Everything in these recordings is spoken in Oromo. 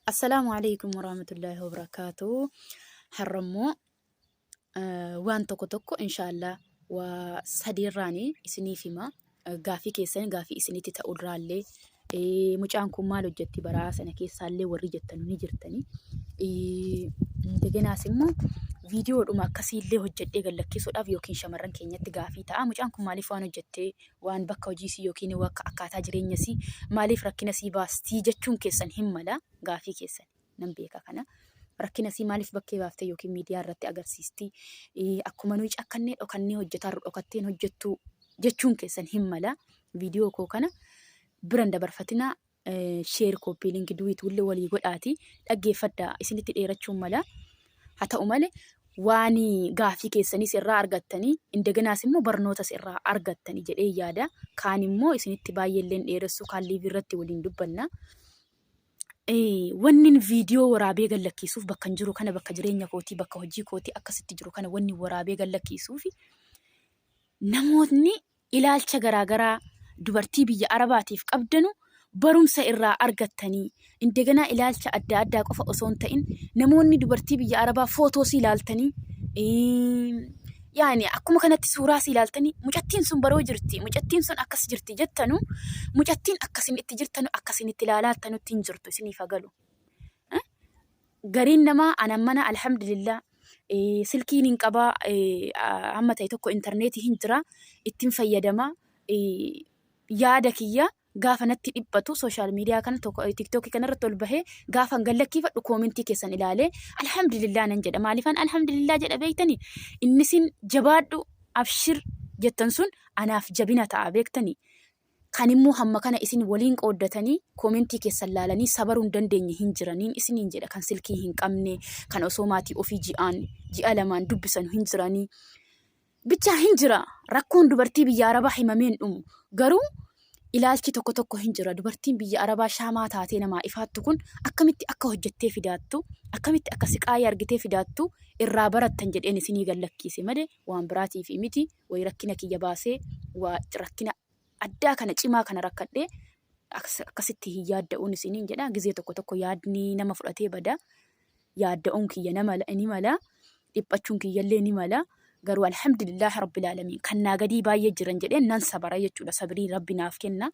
Assalaamu alaikum warahmatullaahi wabarakaatu. Har'a immoo waan tokko tokko inshaallah waa sadiirraani isiniif hima. Gaafii keessan gaafii isinitti ta'urraallee mucaan kun maal hojjetti baraa sana keessaallee warri jettan ni jirtani. Indegenaas immoo viidiyoodhuma akkasiillee hojjedhee gad lakkisuudhaaf yookiin shamarran keenyatti gaafii ta'a. Mucaan kun maaliif waan hojjettee waan bakka hojii isii yookiin wakka akkaataa jireenya isii maaliif rakkina isii baastii jechuun keessan hin mala gaafii keessan nan beeka kana. Rakkina isii maaliif bakkee baaftee yookiin miidiyaa irratti agarsiisti akkuma nuyi cakkannee dhokannee hojjetaarru dhokatteen hojjettuu jechuun keessan hin mala. Viidiyoo koo kana biran dabarfatinaa sheer kooppii linki duwiit wullee walii godhaati dhaggeeffadhaa isinitti dheerachuun mala. Haa ta'u malee waan gaafii keessanis irraa argattanii indeganaas immoo barnootas irraa argattanii jedhee yaada. Kaan immoo isinitti baay'ee illee dheeressu kaan liivii irratti waliin dubbanna. Wannin viidiyoo waraabee gad lakkiisuuf bakka hin jiru kana bakka jireenya kootii bakka hojii kootii akkasitti jiru kana wanni waraabee gad lakkiisuuf namootni ilaalcha garaa garaa dubartii biyya Arabaatiif qabdanu barumsa irraa argattanii indeganaa ilaalcha adda addaa qofa osoo hin ta'in namoonni dubartii biyya Arabaa footoosii ilaaltanii yaani akkuma kanatti suuraasii ilaaltanii mucattiin sun baroo jirti mucattiin sun akkas jirti jettanu mucattiin akkasin itti jirtanu akkasin itti ilaalaattanutti hin jirtu isiniif hagalu. Gariin namaa anan mana alhamdulillah silkiin hin qabaa hamma ta'e tokko intarneetii hin jira ittiin fayyadama yaada kiyya gaafa natti dhiphatu sooshaal miidiyaa kana tokko tiktookii kana irratti ol bahee gaafa gad lakkiifadhu koomentii keessan ilaalee alhamdulillah nan jedha. Maaliifan alhamdulillah jedha beektanii? Innisin jabaadhu abshir jettan sun anaaf jabina ta'a beektanii. Kan immoo hamma kana isin waliin qooddatanii koomentii keessan laalanii sabaruu hin dandeenye hin jiraniin isiniin jedha. Kan silkii hin qabne, kan osoo maatii ofii ji'aan ji'a lamaan dubbisanu hin jiranii. Bichaa hin jira. Rakkoon dubartii biyya Arabaa himamee hin dhumu. Garuu ilaalchi tokko tokko hin jira. Dubartiin biyya Arabaa shaamaa taatee namaa ifaattu kun akkamitti akka hojjettee fidaattu, akkamitti akka siqaayii argitee fidaattu irraa barattan jedheen isinii gad lakkiise malee waan biraatiif miti. Wayi rakkina kiyya baasee waa rakkina addaa kana cimaa kana rakkadhee akkasitti hin yaadda'uun isiniin jedha. Gizee tokko tokko yaadni nama fudhatee bada. Yaadda'uun kiyya nama ni mala. Dhiphachuun kiyyallee ni mala. Garuu alhamdulillah rabbil aalamiin kan naa gadii baay'ee jiran jedheen nan sabara jechuudha. Sabirii rabbi naaf kenna.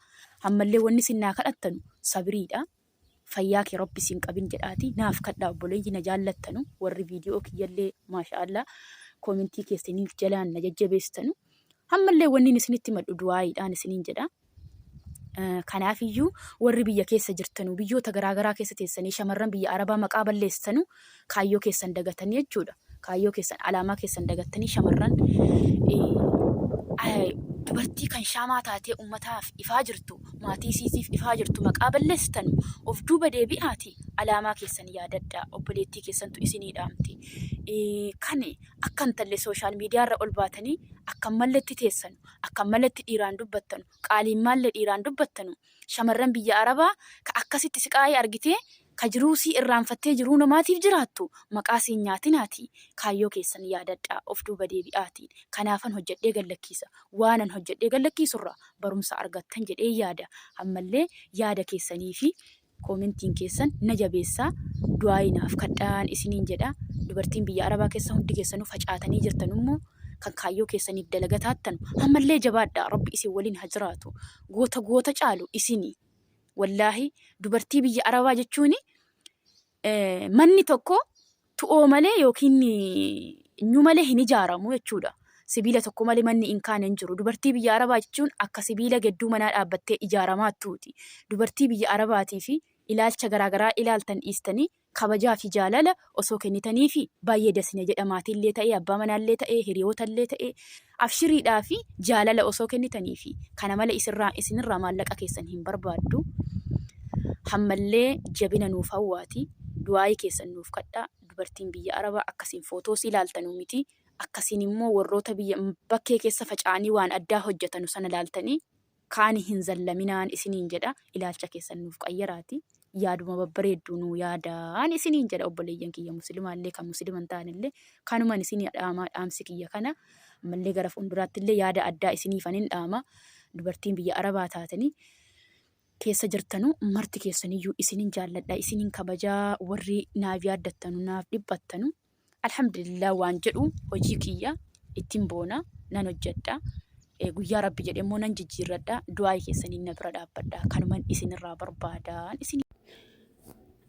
Ammallee wanni isin naa kadhattanu sabiriidha. Fayyaa kee rabbi siin qabin jedhaati naaf kadhaa obboleeyyi na jaallattanu warri viidiyoo kiyyallee maashaallah koomentii keessaniif jalaan na jajjabeessitanu ammallee wanni isinitti madhu du'aayiidhaan isiniin jedha. Kanaafiyyuu warri biyya keessa jirtanu biyyoota garaagaraa keessa teessanii shamarran biyya Arabaa maqaa balleessitanu kaayyoo keessan dagatanii jechuudha. Kaayyoo keessan alaamaa keessan dagattanii shamarran dubartii kan shaamaa taatee ummataaf ifaa jirtu maatii isiitiif ifaa jirtu maqaa balleessitanu of duuba deebi'aati alaamaa keessan yaadadhaa obboleettii keessantu isinii dhaamti. Kan akka hin talle sooshaal miidiyaa irra ol baatanii akka malletti teessanu akka malletti dhiiraan dubbattanu qaaliin maallee dhiiraan dubbattanu shamarran biyya Arabaa ka akkasitti siqaayii argitee ka jiruu sii irraanfattee jiruu namaatiif jiraattu maqaa siin nyaatinaatii kaayyoo keessan yaadadhaa of duuba deebi'aatii kanaafan hojjedhee gad lakkiisa waanan hojjedhee gad lakkiisurraa barumsa argattan jedhee yaada ammallee yaada keessanii fi koomentiin keessan na jabeessaa du'aayii naaf kadhaan isiniin jedha dubartiin biyya Arabaa keessa hundi keessanuu facaatanii jirtan immoo kan kaayyoo keessaniif dalagataattan ammallee jabaadhaa rabbi isin waliin ha jiraatu goota goota caalu isini Wallaahi dubartii biyya Arabaa jechuun manni tokko tu'oo malee yookiin nyuu malee hin ijaaramu jechuudha. Sibiila tokko malee manni hin kaane hin jiru. Dubartii biyya Arabaa jechuun akka sibiila gedduu manaa dhaabbattee ijaaramaattuuti. Dubartii biyya Arabaatii fi ilaalcha garaagaraa ilaaltan dhiistanii kabajaa fi jaalala osoo kennitaniifi baay'ee dasina jedha maatiillee ta'ee abbaa manaallee ta'ee hiriyootallee ta'ee abshiriidhaa fi jaalala osoo kennitaniifi kana malee isirraa isinirraa maallaqa keessan hin barbaaddu hammallee jabina nuuf hawwaati du'aayii keessan nuuf kadhaa dubartiin biyya arabaa akkasiin footoosii ilaaltanuu miti akkasiin immoo warroota biyya bakkee keessa faca'anii waan addaa hojjetanu sana ilaaltanii kaani hin zallaminaan isiniin jedha ilaalcha keessan nuuf qayyaraati yaaduma babbareedduu nuu yaadaan isiniin jedha obboleeyyan kiyya muslimaallee kan muslima hin taanellee kanuman isinii dhaamaa dhaamsi kiyya kana ammallee gara fuulduraatti illee yaada addaa isiniifan hin dhaama dubartiin biyya arabaa taatanii Keessa jirtanu marti keessaniyyuu isinin jaalladha, isinin kabajaa. Warri naaf yaaddattanu, naaf dhiphattanu, alhamdulillah waan jedhu hojii kiyya ittiin boona, nan hojjedha. Guyyaa Rabbi jedhe immoo nan jijjiirradha. Du'aa'ii keessaniin na bira dhaabbadha, kanuman isinirraa barbaadaan isin.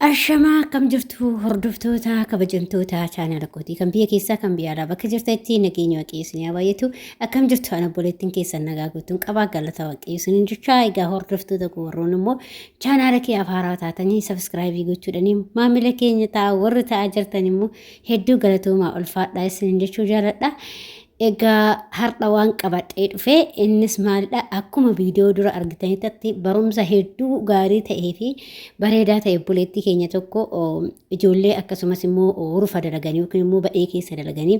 Ashamaa, akkam jirtu hordoftoota kabajamtoota chaanala kootii kan biyya keessaa kan biyya alaa? Bakka jirtanitti nageenya Waaqayyo isin haa baay'atu. Akkam jirtu? Ana obboleettiin keessan nagaa guutuun qabaa, galata Waaqayyo isiniin jechaa. Egaa hordoftoota koo, warroon immoo chaanala kee haaraa taatanii subscribe gochuudhanii maamila keenya ta'a, warri ta'aa jirtan immoo hedduu galatoomaa, ulfaadhaa isiniin jechuu jaaladha. Egaa har'a waan qabadhee dhufe innis maalidha? Akkuma viidiyoo dura argitanitti barumsa hedduu gaarii ta'ee fi bareedaa ta'e obboleettii keenya tokko ijoollee akkasumas immoo hurufa dalaganii yookiin immoo badhee keessa dalaganii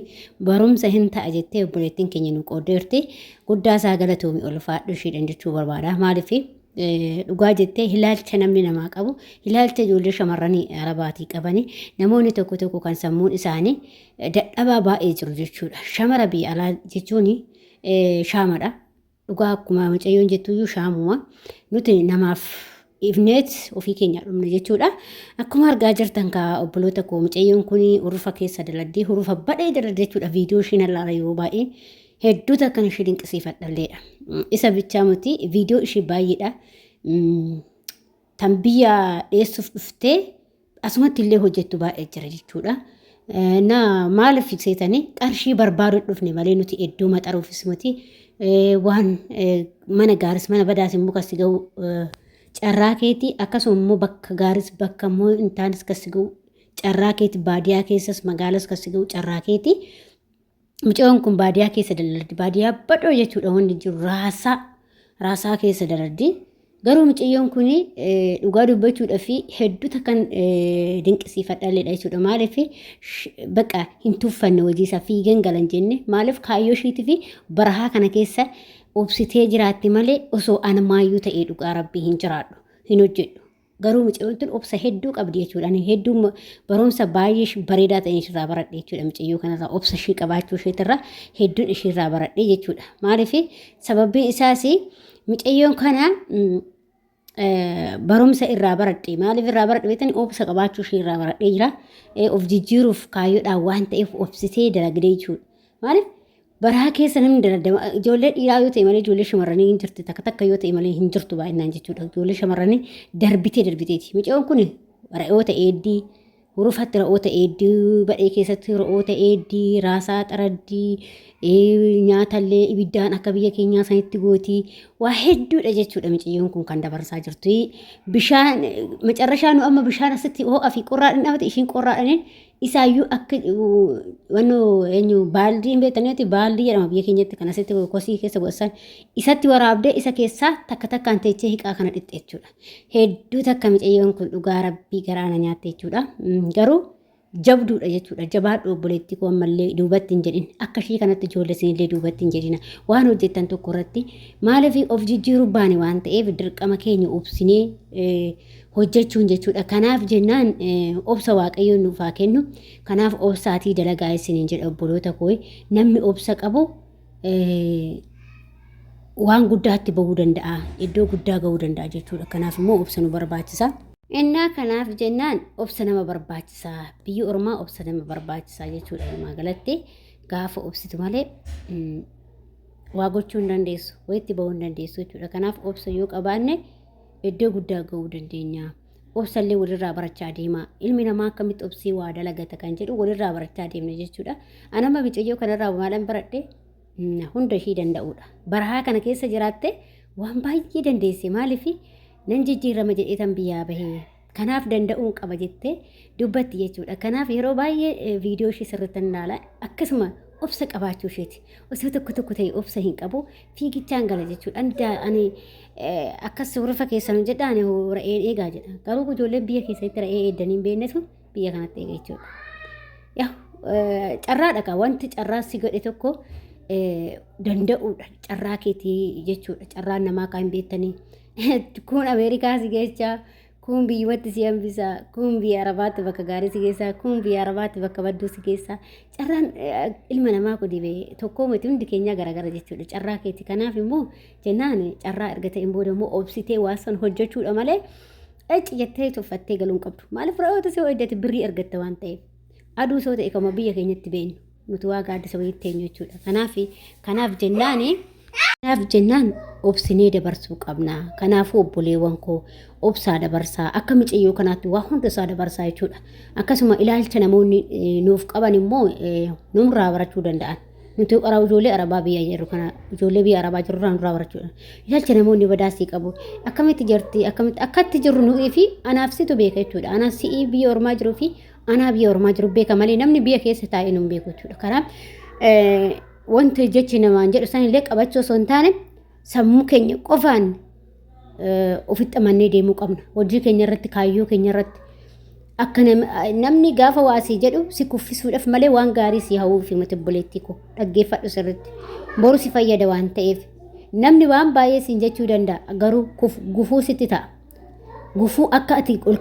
barumsa hin ta'a jettee obboleettiin keenya nu qooddeerti. Guddaa isaa galatoomi, ulfaadhu ishiidhaan jechuu barbaada. Maaliif, dhugaa jettee, ilaalcha namni namaa qabu, ilaalcha ijoollee shamarranii arabaatii qabanii, namoonni tokko tokko kan sammuun isaanii dadhabaa baay'ee jiru jechuudha. Shamara biyya alaa jechuun shaamadha. Dhugaa akkuma mucayyoon jettuyyuu shaamuma. Nuti namaaf ifneet ofii keenya dhumne jechuudha. Akkuma argaa jirtan kaa obboloota koo, mucayyoon kun hurufa keessa daladdee, hurufa badhee daladde jechuudha. Viidiyoo isheen ilaala yeroo baay'ee hedduutu akkan ishee dinqisiifadhalleedha. Isa bichaa miti, viidiyoo ishee baay'eedha. Tan biyya dheessuuf dhuftee asumatti illee hojjettu baay'ee jira jechuudha. Na maaliif seetanii, qarshii barbaaduu dhufne malee nuti iddoo maxaruufis miti. Waan mana gaaris mana badaas immoo kasi ga'u carraa keeti, akkasuma immoo bakka gaaris bakka immoo hin taanes kasi ga'u carraa keeti, baadiyaa keessas magaalas kasi ga'u carraa keeti. Mucayyoon kun baadiyaa keessa daladdi. Baadiyaa badhoo jechuudha, wanni jiru raasaa raasaa keessa daladdi. Garuu mucayyoon kun dhugaa dubbachuudhaaf hedduu takkan dinqisiifadhalleedha jechuudha. Maaliif, bakka hin tuffanne, hojii isaa fiigan galan jenne, maaliif kaayyoo ishiitii fi barahaa kana keessa obsitee jiraatti malee osoo anamaayyuu ta'ee dhugaa Rabbii hin jiraadhu, hin hojjedhu. Garuu mucayyoon tun obsa hedduu qabdi jechuudha. Ani hedduu barumsa baay'ee bareedaa ta'e ishirraa baradhe jechuudha. Mucayyoo kanarraa, obsa ishii qabaachuu isheetirraa hedduun ishiirraa baradhe jechuudha. Maaliif, sababiin isaas mucayyoon kana barumsa irraa baradhe. Maaliif irraa baradhe beektani? Obsa qabaachuu ishee irraa baradhee jira. Of jijjiiruuf kaayyoodhaan waan ta'eef obsitee dalagdee jechuudha. Maaliif, baraa keessa namni daladama ijoollee dhiiraa yoo ta'e malee ijoollee shamarranii hin jirti, takka takka yoo ta'e malee hin jirtu baay'inaan jechuudha. Ijoollee shamarranii darbitee darbiteeti. Mucayyoon kun re'oota eeddii, hurufatti re'oota eeddii, badhee keessatti re'oota eeddii, raasaa xaraddii, nyaatallee ibiddaan akka biyya keenyaa sanitti gootii, waa hedduudha jechuudha mucayyoon kun kan dabarsaa jirtu. Bishaan macarrashaa nu amma bishaan asitti ho'aa fi qorraadhaan dhabate, ishiin qorraadhaan isaayyuu akka wannoo eenyu baaldii hin beektaniiti, baaldii jedhama biyya keenyatti, kan asitti kosii keessa godhan isatti waraabdee isa keessaa takka takkaan teechee hiqaa kana dhixxe jechuudha. Hedduu takka mucayyoon kun dhugaa Rabbii garaa na nyaatte jechuudha. Garuu jabduudha jechuudha. Jabaadhu obboleettii koo, ammallee duubatti hin jedhin. Akka ishii kanatti ijoollee isinillee duubatti hin jedhina. Waan hojjettan tokko irratti, maaliif, of jijjiiruu baane waan ta'eef dirqama keenya obsinee hojjechuun jechuudha. Kanaaf jennaan obsa Waaqayyoon nuuf haa kennu. Kanaaf obsaatii dalagaa isiniin jedha obboloota koo. Namni obsa qabu waan guddaatti bahuu danda'a. Iddoo guddaa gahuu danda'a jechuudha. Kanaaf immoo obsa nu barbaachisa. Innaa kanaaf jennaan obsa nama barbaachisa. Biyyi ormaa obsa nama barbaachisa jechuudha. Walumaa galatti gaafa obsitu malee waa gochuu hin dandeessu. Wayitti bahuu hin dandeessu jechuudha. Kanaaf obsa yoo qabaanne iddoo guddaa gahuu dandeenya. Obsallee walirraa barachaa deema. Ilmi namaa akkamitti obsee waa dalagata kan jedhu walirraa barachaa deemna jechuudha. Anama mucayyoo kanarraa maalan baradhe? Hunda ishii danda'uudha. Barahaa kana keessa jiraatte waan baay'ee dandeesse. Maaliif, nan jijjiirama jedhee tan biyyaa bahee. Kanaaf danda'uun qaba jettee dubbatti jechuudha. Kanaaf yeroo baay'ee viidiyoo ishee sirriitti ilaala. Akkasuma obsa qabaachuu isheeti. Osoo tokko tokko ta'e obsa hin qabu, fiigichaan gala jechuudha. Ani akkas hurufa keessan hojjedha, ani re'een eegaa jedha. Garuu ijoolleen biyya keessatti re'ee eeddanii hin beeknetu biyya kanatti eega jechuudha. Yaa carraadha kaa, wanti carraa si godhe tokko danda'uudha. Carraa keetii jechuudha. Carraan namaa kaa hin beektanii. Kun Ameerikaa si geechaa. Kuun biyyumatti si hambisa, kuun biyya Arabaatti bakka gaarii si geessa, kuun biyya Arabaatti bakka badduu si geessa. Carraan ilma namaa kun dhibee tokkoo miti hundi keenyaa garagara jechuudha. Carraa keeti. Kanaaf immoo jennaan carraa erga ta'een booda immoo obsitee waan san hojjechuudha malee ecci jettee tuffattee galuu hin qabdu. Maaliif re'oota si hojjete birrii argatta waan ta'eef. Aduu soo ta'e kama biyya keenyatti beenyu. Nuti waa gaaddisa wayiitti teenyu jechuudha. Kanaaf kanaaf jennaani kanaaf jennaan obsinee dabarsuu qabna. Kanaafuu obboleewwan koo obsaa dabarsaa akka micayyoo kanaatti waa hunda isaa dabarsaa jechuudha. Akkasuma ilaalcha namoonni nuuf qaban immoo nurraa barachuu danda'an. Nuti ijoollee arabaa biyya jirru kana ijoollee biyya arabaa jirru irraa nurraa barachuu danda'an. Ilaalcha namoonni badaa sii qabu. Akkamitti jirti akkamitti akkatti jirru nuyi fi anaaf situ beeka jechuudha. Anaaf si'ii biyya ormaa jiruu fi anaa biyya ormaa jiru beeka malee namni biyya keessa taa'ee nu hin beeku jechuudha. Kanaaf wanta jechi namaan jedhu san illee qabachuu osoo hin taane sammuu keenya qofaan ofitti amannee deemuu qabna. Hojii keenya irratti kaayyoo keenya irratti akka namni gaafa waa sii jedhu si kuffisuudhaaf malee waan gaarii si hawwuuf miti obboleettii koo dhaggeeffadhu sirriitti. Boru si fayyada waan ta'eef namni waan baay'ee siin jechuu danda'a garuu gufuu sitti ta'a. Gufuu akka ati ol